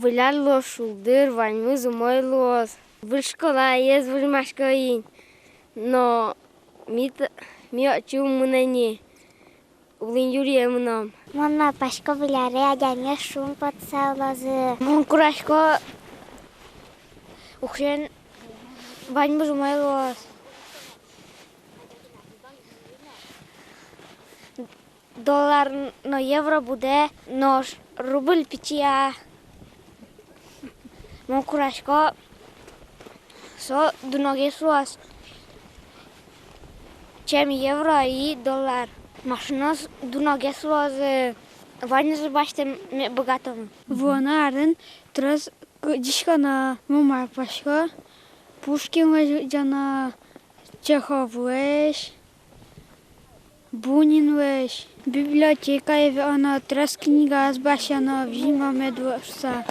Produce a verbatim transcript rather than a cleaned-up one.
Выль ар луоз шулдыр, ваньмыз умой луоз. Выль школаез возьмасько ини, но ми т-, ми отчы ум мынэ ни, Улын Юрие мыном. Мон малпасько, выль аре адямиос шумпотыса улозы. Мон курасько, уксёен ваньмыз умой луоз. Доллар но евро будэ, нош рубль пичия. Мон курасько, со дуногес луоз, чем евро и доллар. Машинаос дуногес луозы, ваньзэ басьтэме быгатом. Вуоно арын трос кырӟаськоно. Мон малпасько, Пушкинлэсь кырӟано, Чеховлэсь, Бунинлэсь. Библиотекае ветлоно, трос книгаос басьяно, визьмо мед луоз шуса.